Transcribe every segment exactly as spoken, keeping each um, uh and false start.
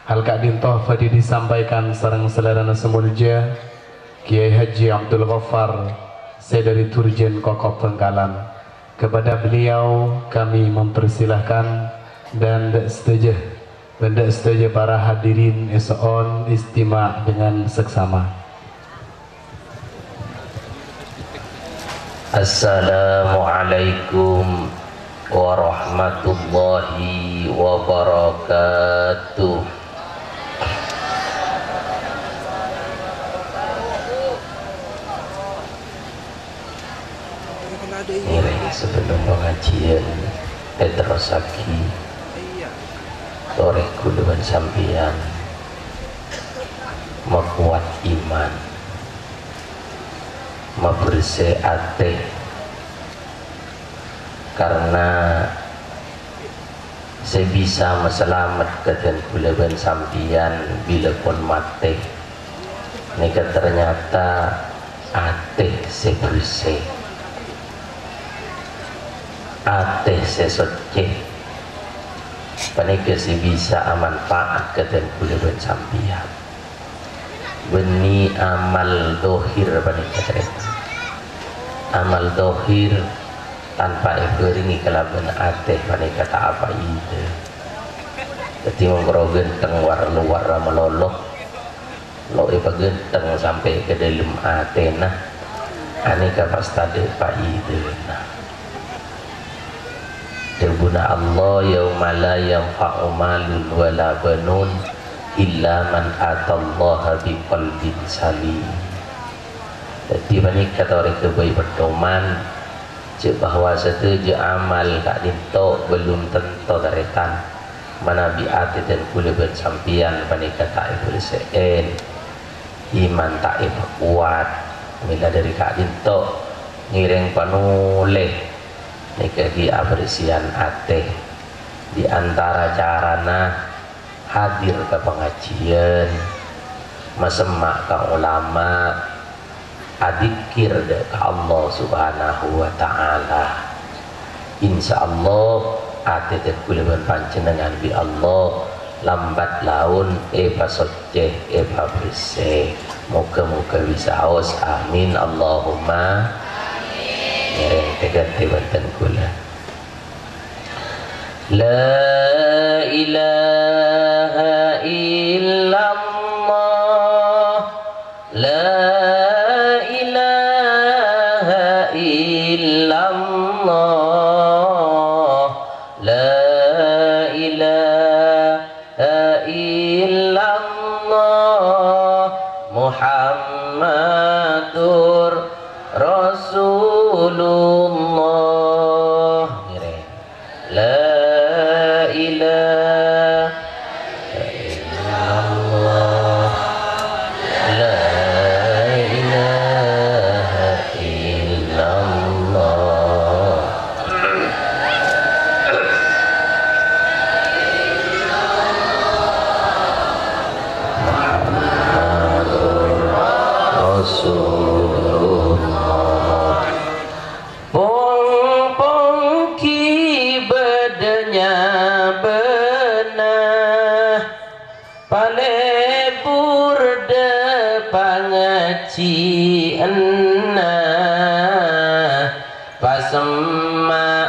Hal ka'dinto bhâdhi disampaikan sareng salèrana sè molja, Kiai Haji Abdul Ghaffar, sè dâri Durjân Kokop Bangkalan. Kepada beliau kami mempersilahkan, dan dâ' sadhâjâ, bân dâ' sadhâjâ para hadirin èso'on istima' dengan seksama. Assalamualaikum warahmatullahi wabarakatuh. Ngèrèng sebelum pengajian èterrossaghi, torè kaulâ bân sampèyan makowat iman, mabersè atè, karna sè bisa masalamet ka dân kaulâ bân sampèyan bilâ pon matè, nèka ternyata atè sè bersè, atè sè soccè. Panèka sè bisa amanfaat ka dân kaulâ bân sampèyan. Bânnè amal dhahir panèka, tarètan. Amal dhahir tanpa èbhârengngè kalabân atè panèka ta' apaida. Dhâddhi, mon karo ghântheng war-lowar malolo, lo' èpaghântheng sampè' ka dâlem atèna, anèka pas tadâ' paidana. Dhâbuna Allah, "Yauma la yanfa'u malun wala banun illa man atallaha biqalbin salim." Dhâddhi, panèka torè ghâbây pedoman, jhâ' bahwa sadhâjâ amal ka'dinto bellum tanto tarètan, manabi atè dân kaulâ bân sampèyan panèka ta' èbersè'è, iman ta' èpakowat. Mèla dâri ka'dinto ngèrèng panolè nèka ghi' abersèyan atè. Di antara carana hadir ka pangajian, masemma' ka ulama, adzikir dâ' ka Allah Subhanahu wa Ta'ala. Insyaallah, atè dân kaulâ bân panjhennengngan bi' Allah lambat laun èpasoccè, èpabersè. Moghâ-moghâ bisa aos. Amin, Allahumma. Ngèrèng tè-ghântè bhâdhân kaulâ. La ilaha illallah. La ilaha illallah. La ilaha illallah. Muhammadur Rasulullah. La ilaha illallah. La ilaha illallah. Muhammadur Rasulullah. Pong-pong ghi' bâdâ nyabâna, palebur dâ' pangajiânna, pasemma'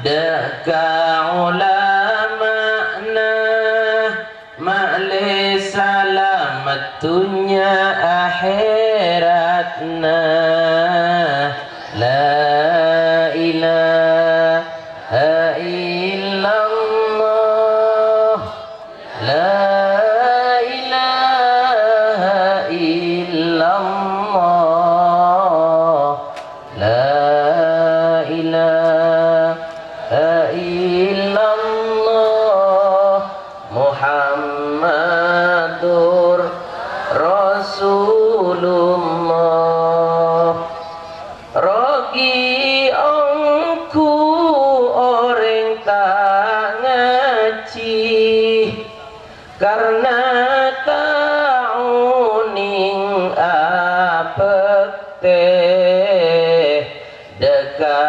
dâ' ka olama'na. Ma'lè salamet dhunnya ahèratna. La ilaha illallah. La ilaha illallah. La ilaha illallah. Muhammadur Rasulullah. Rogi ongghu orèng ta' ngajhi, karna ta' onèng abhâktè. Dâ' ka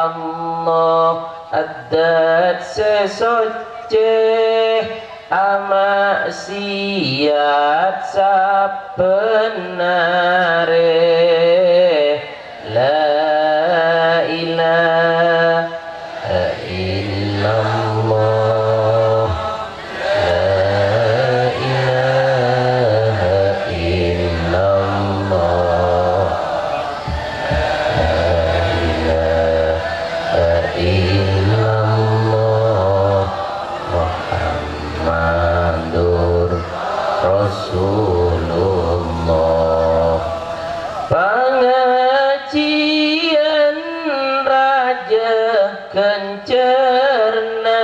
Allah, adât sè soccè, Maksiat sabbhân arè. La ilaha illallah. La ilaha illallah. La ilaha illallah. Muhammadur Rasulullah. Pangajiyân rajâ ghânjhârânna,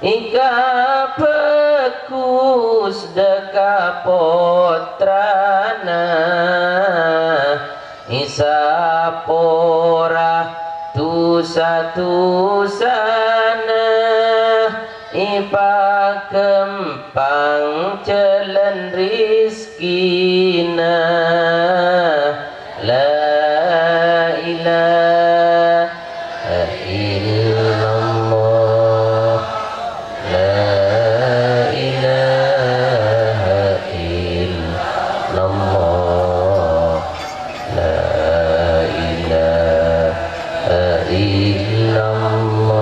èkabhâghus dhâ' ka pottrana, èsapora dhusa-dhusana, èpaghâmpang jhâlân rèzkina. La ilaha illallah. La ilaha illallah. La ilaha illallah.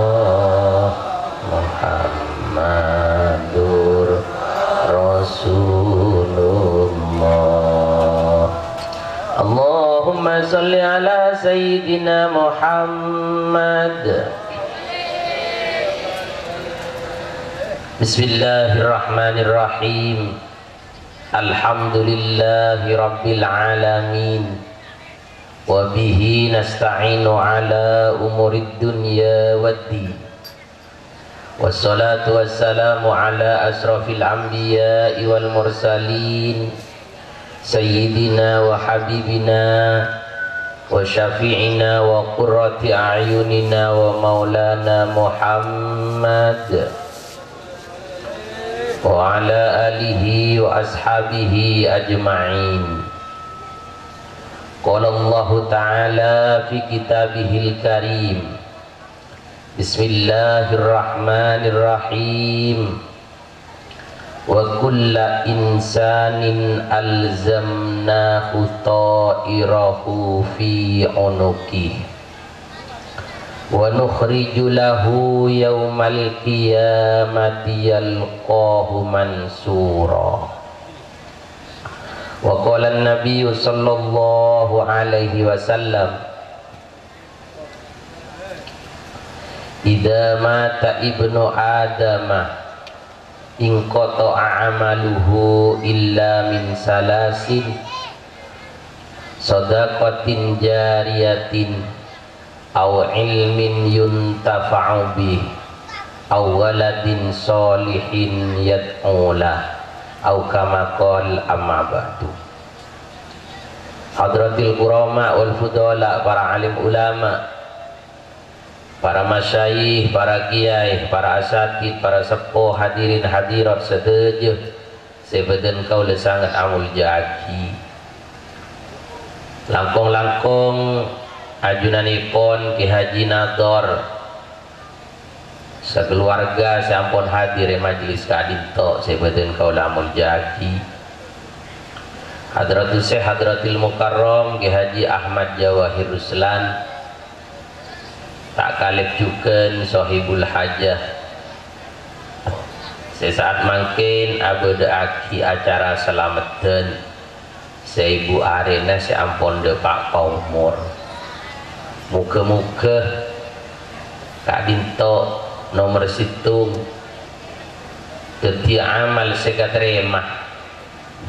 Muhammadur Rasulullah. Allahumma shalli ala Sayyidina Muhammad. Bismillahirrahmanirrahim. Alhamdulillahi rabbil alamin. Wa bihi nasta'inu ala umurid dunya waddin. Wassalatu wassalamu ala asyrafil anbiya'i wal mursalin, sayyidina wa habibina wa syafi'ina wa qurrati a'yunina wa maulana Muhammad wa ala alihi wa ashabihi ajma'in. Qala Allahu ta'ala fi kitabihil karim, Bismillahirrahmanirrahim. Wa kulla insanin alzamnahu ta'irahu fi unuqih. Wa nukhriju lahu yaumal qiyamati yalqahu mansura. Wa qala an-nabiyyu sallallahu alaihi wasallam, "Idza mata ibnu Adama inqata'a amaluhu illa min salasin, shadaqatin jariyatin, au ilmin yuntafa'u bih, au waladin sholihin yad'u lah, au kama qol, amma ba'du." Hadratil kurama wal fudala, para alim ulama, para masyayikh, para kiyai, para asatid, para seppo, hadirin hadirat sadhâjâ sè bâdhân kaulâ sanget amoljâ'aghi. Langkong-langkong ajunanèpon Kè Haji Nador, sakaluarga sè ampon hadir è majlis ka'dinto sè bâdhân kaulâ amoljâ'aghi. Hadratus Syekh Hadratil Mukarram Kè Haji Ahmad Jawahir Ruslan, ta' kalèp jhughân Sohibul Hajah, sè sa'at mangkèn abâdâ'aghi acara salameddhân sè èbu arèna sè ampon dâpa' ka omor. Mogâ-mogâ ka'dinto nomer sèttong dhâddhiyâ amal sè èkatarèma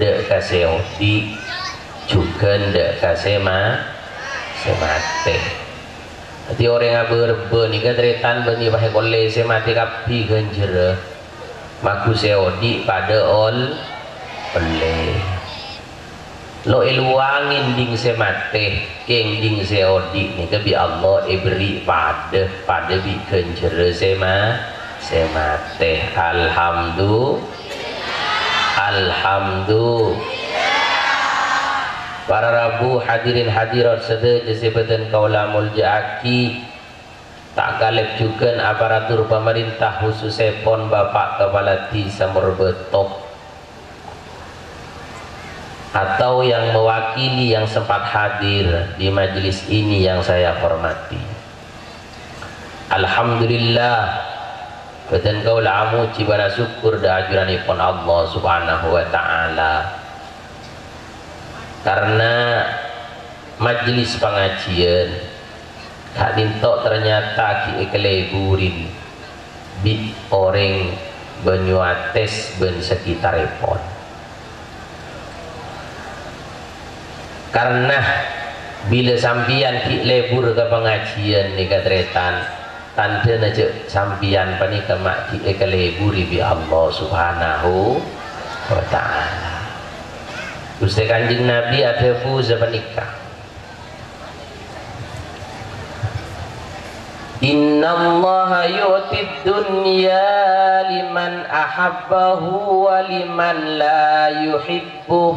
dâ' ka sè odi', jhughân dâ' ka sè ma-, sè matè. Dhâddhi orèng abâ-, rebbhâ nèka tarètan bânnè pas èkollè sè matè kabbhi ghânjhârrâ. Magu sè odi' padâ ol-, ollè. Lo' èlowangè ding sè matè, kèng ding sè odi' nèka bi' Allah èberri' padâ, padâ bi' ghânjhârrâ sè ma-, sè matè. Alhamdu-, alhamdu-, Para rabu, hadirin hadirat sadhâjâ sè bâdhân kaulâ moljâ'aghi. Ta' kalèp jhughân aparatur pamarènta, khusussèpon Bapak Kepala Dhisa Morbâto, atau yang mewakili yang sempat hadir di majelis ini yang saya hormati. Alhamdulillah, bhâdhân kaulâ amojhi bân asokkor dâ' ajuranèpon Allah Subhanahu wa Ta'ala. Karena majelis pangajiyân ka'dinto ternyata ghi' èkalèburin bi' orèng Banyuates bân sekitarèpon. Karna bilâ sampèyan ghi' lebur ka pangajiyân nèka, tarètan, tandhâna jhâ' sampèyan panèka ma' ghi' èkaleburi bi' Allah Subhanahu wa Ta'ala. Ghustè Kanjeng Nabi adhâbu sapanèka, "Innallaha yu'tid dunya liman ahabbahu wa liman la yuhibbuh."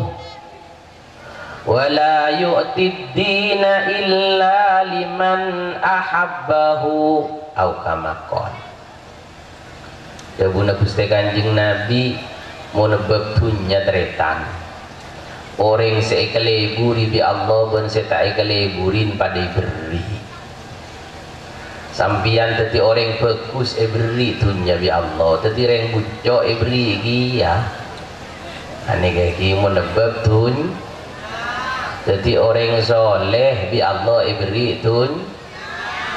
"Wa la yu'tid dina illa liman ahabbahu," au kama qol. Dhâbuna Ghustè Kanjeng Nabi, mon bab dhunnya, tarètan, orèng sè èkaleburi bi' Allah bân sè ta' èkaleburin padâ èberri'. Sampèyan dhâddhi orèng bhâghus èberri' dhunnya bi' Allah, dhâddhi rèng bucco' èberri' kèya. Anèka ghi' mon bab dhun-, dhâddhi orèng soleh bi' Allah èberri' dhun-,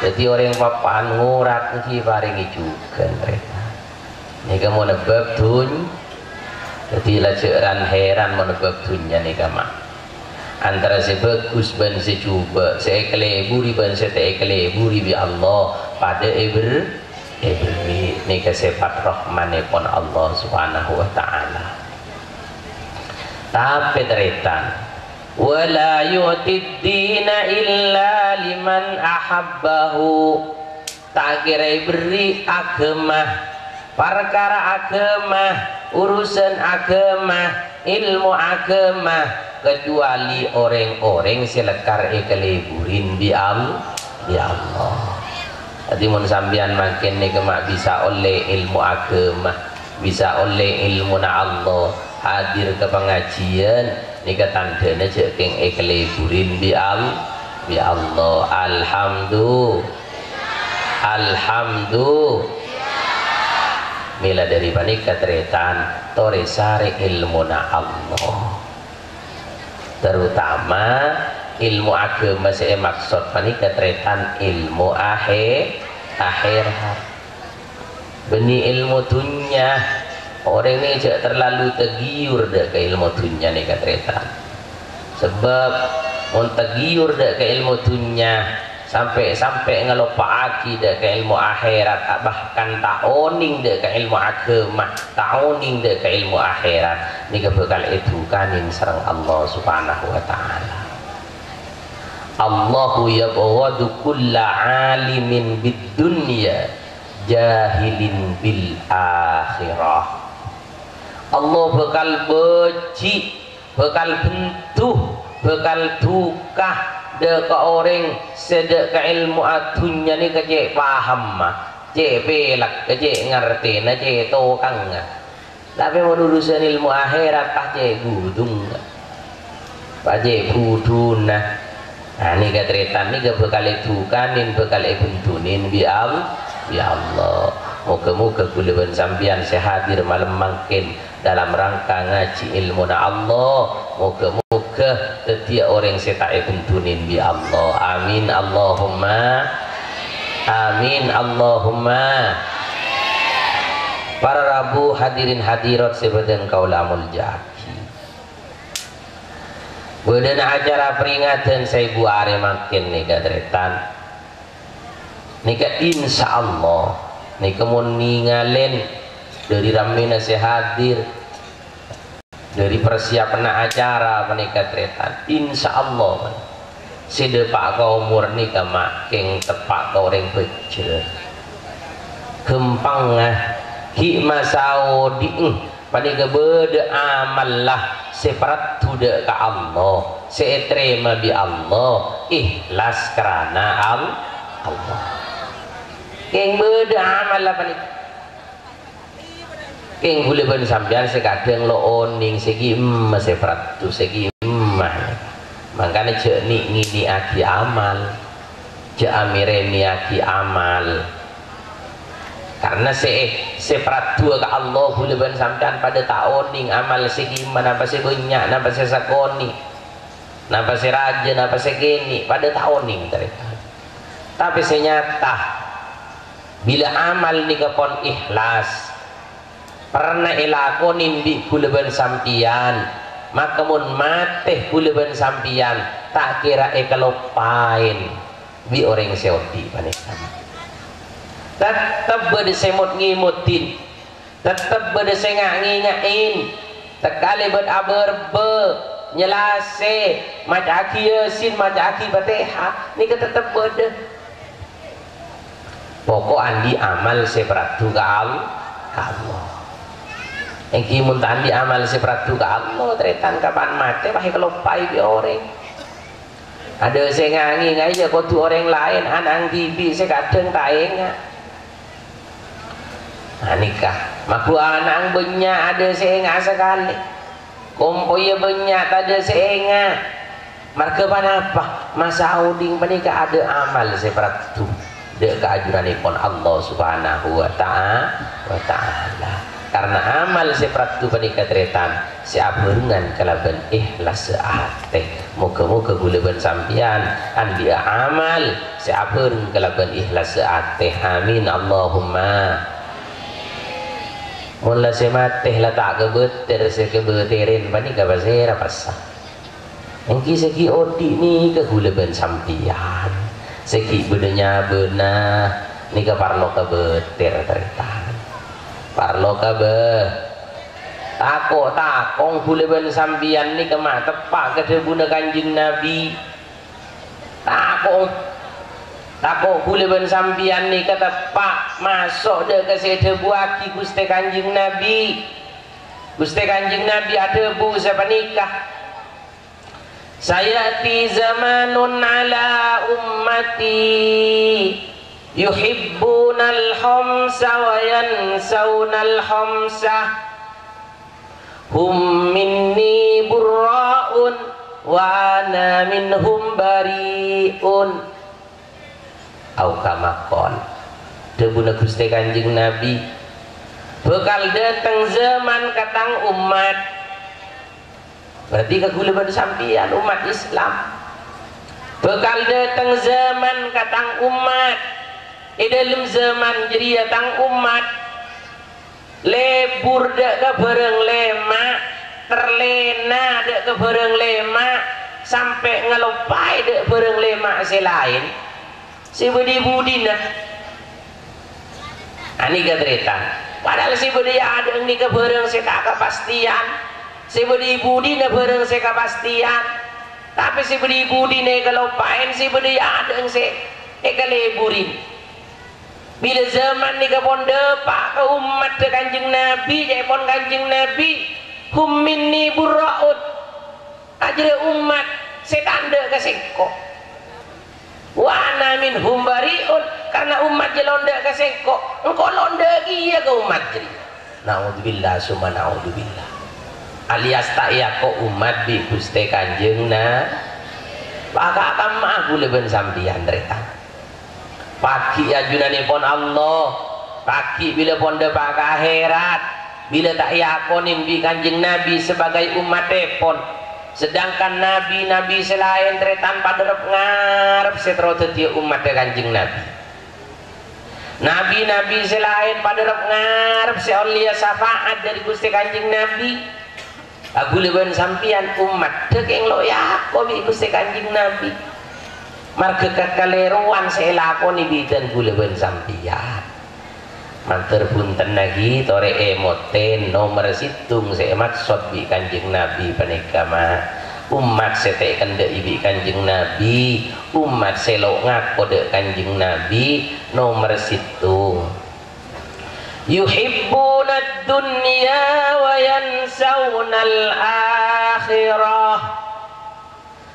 dhâddhi orèng papa'an ngorat ghi' èparèngè jhughân, tarètan. Nèka mon bab dhun-, dhâddhi la jhâ' ran-hèran mon bab dhunnya nèka, ma'. Antara sè bhâghus bân sè jhubâ', sè èkaleburi bân sè ta' èkaleburi bi' Allah padâ èber-, èberri'. Nèka sèpat rahmanèpon Allah Subhanahu wa Ta'ala. Tapè, tarètan, "Wa la yu'tid dina illa liman ahabbahu." Ta' kèra èberri' aghâma, parkara aghâma, urusan aghâma, èlmo aghâma, kecuali orèng-orèng sè lekkar èkaleburin bi' Al-, bi' Allah. Dhâddhi, mon sampèyan mangkèn nèka ma' bisa ollè èlmo aghâma, bisa ollè èlmona Allah, hadir ka pangajiyân, nèka tandhâna jhâ' kèng èkaleburin bi' Al-, bi' Allah. Alhamdu-, Alhamdu-, Mèla dhâri panèka, tarètan, torè sarè èlmona Allah. Terutama èlmo aghâma sè èmaksod panèka, tarètan, èlmo ahè-, ahèrat. Bânnè èlmo dhunnya, orèng nè jhâ' terlalu tagiyur dâ' ka èlmo dhunnya nèka, tarètan. Sabâb mon tagiyur dâ' ka èlmo dhunnya, sampè'-sampè' ngaloppa'aghi dâ' ka èlmo ahèrat, bahkan ta' onèng dâ' ka èlmo aghâma, ta' onèng dâ' ka èlmo ahèrat, nèka bhâkal èdhukanè sareng Allah Subhanahu wa Ta'ala. "Allahu yabghadu kulla alimin bid dunya, jahilin bil akhirah." Allah bhâkal bâji', bhâkal bendhu, bhâkal duka dâ' ka orèng sè dâ' ka èlmo adhunnya nèka cè' pahamma, cè' pèlakka, cè' ngartèna, cè' tokangnga. Tapè mon urusan èlmo ahèrat, pas cè' ghudhungnga, pas cè' budhuna. Nah, nèka tarètan nèka bhâkal èdhukanè, bhâkal èbendhunè bi' Al-, bi' Allah. Moghâ-moghâ kaulâ bân sampèyan sè hadir malem mangkèn dalam rangka ngajhi èlmona Allah, moghâ-moghâ dhâddhiyâ orèng sè ta' èbendhunè bi' Allah. Amin, Allahumma amin, Allahumma. Para rabu, hadirin hadirat sè bhâdhân kaulâ molja'aghi. Bâdâna acara peringatan saèbu arè mangkèn nèka, tarètan. Nèka insyaallah, nèka mon nèngalè dhâri rammèna sè hadir, dhâri persiapanna acara panèka, tarètan, insyaallah, sè dâpa' ka omor nèka ma' kèng teppa' ka orèng bhâjhrâ. Ghâmpangnga, ghi' masaodi'eng, panèka bâdâ amalla sè paraddhu dâ' ka Allah, sè ètarèma bi' Allah, ikhlas karana Al-, Allah. Kèng bâdâ amal apa nèka? Kèng ghulâ bân sampèyan sè kadhâng lo' onèng, sè ghi' emma sè paraddhu, sè ghi' emma. Mangkana jhâ' nè'-ngènè'aghi amal, jhâ' amèrèmèyaghi amal. Karna sè, sè paraddhuwâ ka Allah ghulâ bân sampèyan padâ ta' onèng amal sè ghi' emma, napa sè bânnya', napa sè sakonè', napa sè rajâ, napa sè kènè', padâ ta' onèng, tarètan. Tapè sè nyata, bilâ amal nèka pon ikhlas, perna èlakonè bi' ghulâ bân sampèyan, maka mon matè ghulâ bân sampèyan, ta' kèra èkaloppaè bi' orèng sè odi' panèka. Tettep bâdâ sè mot-ngèmodhi, tettep bâdâ sè nga'-ngènga'è, takalè bâdâ abârbâ, nyalasè, maca'aghi Yasin, maca'aghi Fatèha, nèka tettep bâdâ. Pokok andi' amal sè paraddhu ka Al-, ka Allah. Èngghi mon ta' andi' amal sè paraddhu ka Allah, tarètan kapan matè, pas èkaloppaè bi' orèng. Adâ' sè nga'-ngènga'è, iyâ kodhu orèng laèn, ana'na dhibi' sè kadhâng ta' enga'. Nah, nèka, mabu ana'na bânnya' adâ' sè enga' sakalè. Kompoyya bânnya' tadâ' sè enga'. Marghâ ponapa? Masa odhing panèka adâ' amal sè paraddhu dâ' ka ajuranèpon Allah Subhanahu wa ta'a-, wa ta'ala. Karna amal sè paraddhu panèka, tarètan, sè abhârengan kalabân ikhlas atè. Moghâ-moghâ ghulâ bân sampèyan andi'â amal sè abhâreng kalabân ikhlas atè. Amin, Allahumma. Mon la sè matè la ta' kabâter, sè kabâterèn panèka pasèra passa? Èngghi sè ghi' odi' nèka ghulâ bân sampèyan. Sè ghi' bâdâ nyabâna nèka parlo kabâter, tarètan. Parlo kabâ-, tako'-takong ghulâ bân sampèyan nèka ma' teppa' ka dhâbuna Kanjeng Nabi. Tako', tako' ghulâ bân sampèyan nèka teppa' maso' dâ' ka sè èdhâbuwâghi Ghustè Kanjeng Nabi. Ghustè Kanjeng Nabi adhâbu sapanèka, "Saya'ti zamanun 'ala ummati yuhibbunal khamsa wa yansaunal khamsa." "Hum minni burra'un wa ana minhum bari'un." Au kama qol. Dhâbuna Ghustè Kanjeng Nabi, "Bhâkal dâteng zaman ka tang ommat." Berarti ka ghulâ bân sampèyan, ommat Islam. "Bhâkal dâteng zaman ka tang ommat. È dâlem zaman jârèya tang ommat lebur dâ' ka bhârâng lèma', terlèna dâ' ka bhârâng lèma', sampè' ngaloppaè dâ' bhârâng lèma' sè laèn, sè bâdâ è budina." Anèka tarètan. Padahal sè bâdâ è adâ'na nèka bhârâng sè ta' kapastèyan, sè bâdâ è budina bhârâng sè kapastèyan, tapè sè bâdâ è budina èkaloppaè, sè bâdâ è adâ'na sè èkaleburi. Bilâ zaman nèka pon dâpa' ka ommatta Kanjeng Nabi, ca'èpon Kanjeng Nabi, "Hum minni burra'un." Ajârâ ommat sè ta' endâ' ka sèngko'. "Wa ana minhum bari'un," karna ommat jâ' lo' endâ' ka sèngko', engko' lo' endâ' kèya ka ommat jârèya. Naudzubillah, summa naudzubillah. Alias ta' èako ommat bi' Ghustè Kanjeng Na-, paka' kamma'a ghulâ bân sampèyan, tarètan. Paghi' è ajunanèpon Allah, paghi' bilâ pon dâpa' ka akhèrat, bilâ ta' èakonè bi' Kanjeng Nabi sabâgâi ommattèpon. Sedangkan nabi-nabi sè laèn tarètan padâ rep-ngarep sè terro dhâddhiyâ ommatta Kanjeng Nabi. Nabi-nabi sè laèn padâ rep-ngarep sè ollèya syafa'at dâri Ghustè Kanjeng Nabi. Ka ghulâ bân sampèyan, ommatta kèng lo' èako bi' Ghustè Kanjeng Nabi. Marghâ kakalèrowan sè èlakonè bi' dân ghulâ bân sampèyan. Mandhâr bhuntenna ghi, torè èmotèn, nomer sèttong sè èmaksod bi' Kanjeng Nabi panèka ma' ommat sè ta' èkendâ'i bi' Kanjeng Nabi, ommat sè lo' ngako dâ' Kanjeng Nabi, nomer sèttong. "Yuhibbunad dunya wa yansaunal akhirah."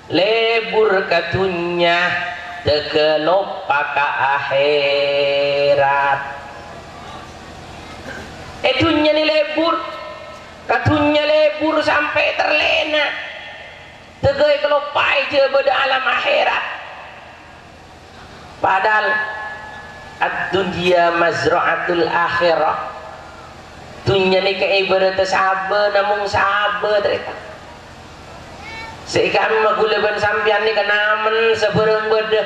Lebur ka dhunnya, Dâgâ loppa ka akhèrat. È dhunnya nè lebur, ka dhunnya lebur sampè' terlèna. Dâgâ èkaloppaè jâ' bâdâ alam akhèrat. Padahal ad-dunya mazra'atul akhirah. Dhunnya nèka ibarat sabâ, namong sabâ, tarètan. Sè èkamma kaulâ bân sampèyan nèka namen sabârâng bâdâ.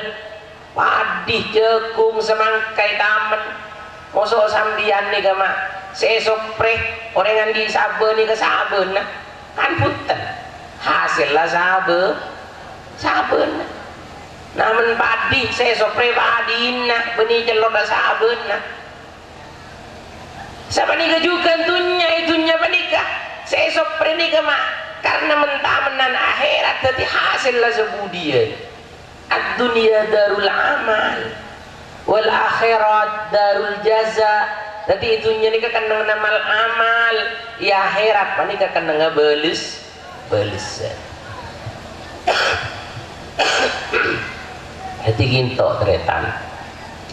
Padhi, jhâghung, samangka ètamen. Moso' sampèyan nèka, Ma', sè èsoprè orèng andi' sabâ nèka sabâna? Kan bhunten. Hasèlla sabâ-, sabâna. Namen padhi sè èsoprè padhina, bânnè cellodhâ sabâna. Sapanèka jhughân dhunnya, è dhunnya panèka sè èsoprè nèka, Ma', karna men-tamennan akhèrat dhâddhi hasèlla sabudiyân. Ad-dunya darul amal, wal akhirat darul jaza. Dhâddhi, è dhunnya nèka kennengnganna mal-amal, è akhèrat panèka kennengnganna bâles-, bâlessan. Dhâddhi, ghinto', tarètan.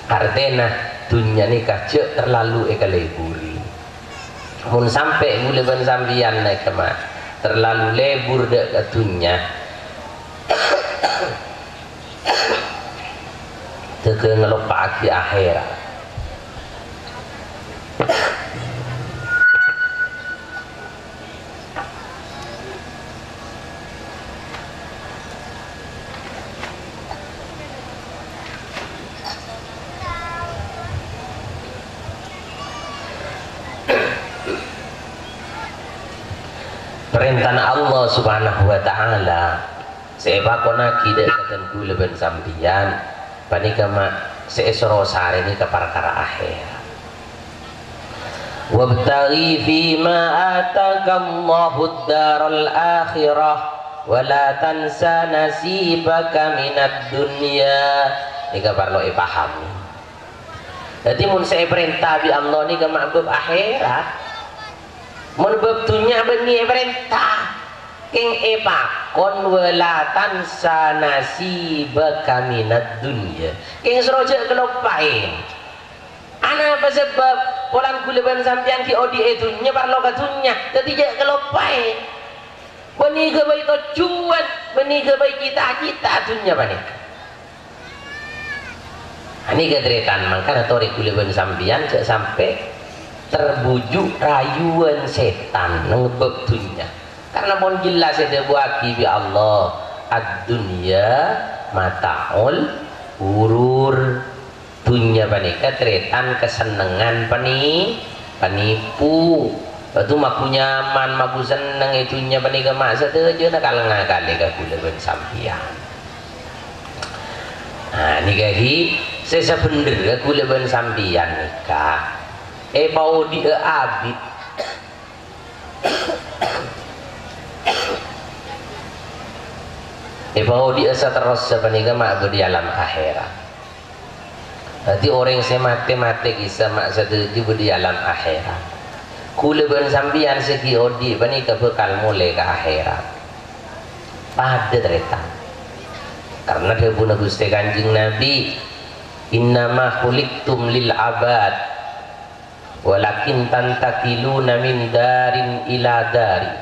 Artèna, dhunnya nèka jhâ' terlalu èkaleburi. Mon sampè' kaulâ bân sampèyan nèka, Ma', terlalu lebur dâ' ka dhunnya, dâgâ ngaloppa'aghi akhèrat. Parèntana Allah Subhanahu wa Ta'ala sè èpakonnaghi dâ' ka dhân kaulâ bân sampèyan panèka, Ma', sè èsoro sarèna ka parkara akhèrat. "Wabtaghi fima atakallahu'd daral akhirah, wa la tansa nasibaka minad dunya." Nèka parlo èpahami. Dhâddhi, mon sè èparènta bi' Allah nèka, Ma', bab akhèrat. Mon bab dhunnya bânnè èparènta, kèng èpakon, "Wa la tansa nasibaka minad dunya." Kèng soro jhâ' kaloppaè. Anapa sabâb? Polana kaulâ bân sampèyan ghi' odi' è dhunnya, parlo ka dhunnya. Dhâddhi jhâ' kaloppaè. Bânnè ghâbây tojjhuwân, bânnè ghâbây cita-cita dhunnya panèka. Anèka tarètan, mangkana torè kaulâ bân sampèyan jhâ' sampè' terbujuk rayuwân sètan neng bab dhunnya. Karna pon jelas èdhâbuwâghi bi' Allah, "Ad-dunya mata'ul ghurur." Dhunnya panèka tarètan kasennengngan pani-, panipu. Bâdâ magu nyaman, magu senneng è dhunnya panèka, Ma', sadhâjâna kalengnga kalè ka kaulâ bân sampèyan. Nah, nèka ghi, sè sabhendherra kaulâ bân sampèyan nèka èpaodi'â abit. Èpaodi'â saterrossa panèka, Ma', bâdâ è alam akhèrat. Dhâddhi, orèng sè matè-matè kèsa, Ma', sadhâjâ bâdâ è alam akhèrat. Kaulâ bân sampèyan sè ghi' odi' panèka bhâkal molè ka akhèrat. Padâ, tarètan. Karna dhâbuna Ghustè Kanjeng Nabi, "Innama khuliqtum lil abad, walakin tantaqiluna min darin ila darin."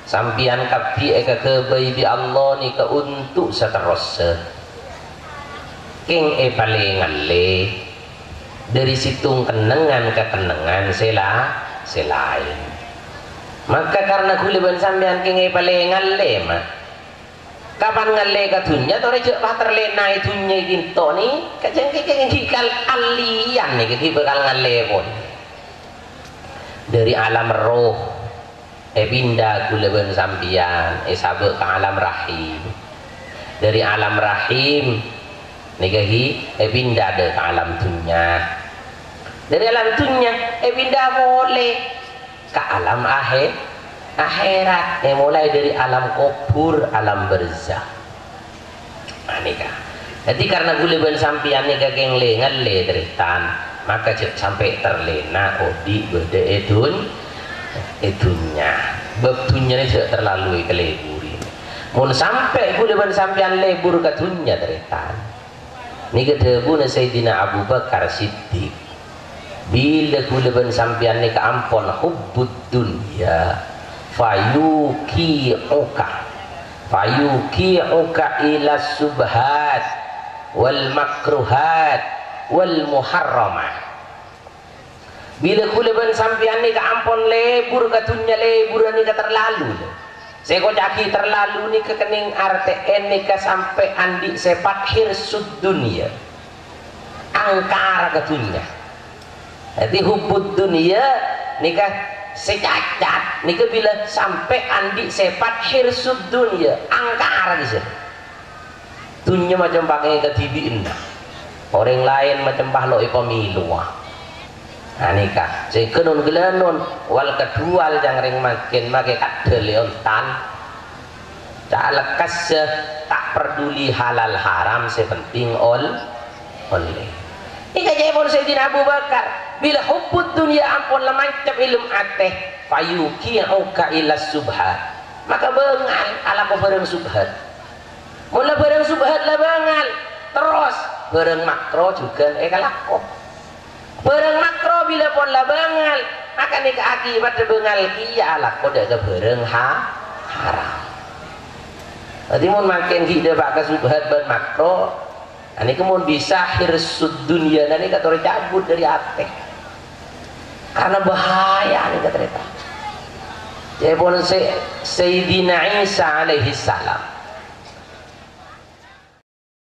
Sampèyan kabbhi èkaghâbây bi' Allah nèka ontok saterrossa. Kèng èpalè-ngallè dhâri sèttong kennengngan ka kennengngan sè la-, sè laèn. Maka karna kaulâ bân sampèyan kèng èpalè-ngallè, Ma'. Kapan ngallè ka dhunnya, torè jhâ' pas terlèna è dhunnya kènto nè, kajhângkè kèng ghi' kal-, allèyan nè, ghi' bhâkal ngallè pon. Dhâri alam roh, èpinda kaulâ bân sampèyan, èsabâ' ka alam rahim. Dhâri alam rahim, nèka ghi, èpinda dâ' ka alam dhunnya. Dhâri alam dhunnya, èpinda polè ka alam ahè-, akhèrat. Èmolaè dhâri alam kobhur, alam barzakh. Nah, nèka. Dhâddhi, karna kaulâ bân sampèyan nèka kèng lè-ngallè, tarètan, maka jhâ' sampè' terlèna odi' bâdâ è dhun-, è dhunnya. Bab dhunnya nè jhâ' terlalu èkaleburi. Mon sampè' ghulâ bân sampèyan lebur ka dhunnya, tarètan. Nèka dhâbuna Sayyidina Abu Bakar Siddiq. Bilâ ghulâ bân sampèyan nèka ampon hubbud dunya, fayuqi'uka, fayuqi'uka ila subhat wal makruhat wal muharramah. Bilâ ghulâ bân sampèyan nèka ampon lebur ka dhunnya, leburrâ nèka terlalu. Sè èkoca'aghi terlalu nèka kennèng artè'è nèka sampè' andi' sèpat hirsud dunya. Angkara ka dhunnya. Dhâddhi hubbud dunya nèka sè cacat nèka bilâ sampè' andi' sèpat hirsud dunya, angkara bisa. Dhunnya macem pakè kadhibi'na. Orèng laèn macem pahlo'è pamilowa. Nah, nèka, sè ghânon-ghâlânon, wal kadhuwâl cangkèrèng mangkèn makè kaddhâl è ontan. Ca' lekkassa, ta' perduli halal haram, sè penting ol-, ollè. Nèka ca'èpon Sayyidina Abu Bakar, bilâ hubbud dunya ampon la mancep è dâlem atè, fayuqi'uka ila subhat. Maka bângal alako bhârâng subhat. Mon la bhârâng subhat la bângal, terros bhârâng makro jhughân èkalako. Bhârâng makro bilâ pon la bângal, maka nèka akibatta bângal kèya alako dâ' ka bhârâng ha-, haram. Dhâddhi mon mangkèn ghi' dâpa' ka subhat bân makro, anèka mon bisa hirsud dunya, anèka torè cabut dâri atè. Karena bahaya nèka, tarètan. Ca'èpon Say-, Sayyidina Isa alaihi salam.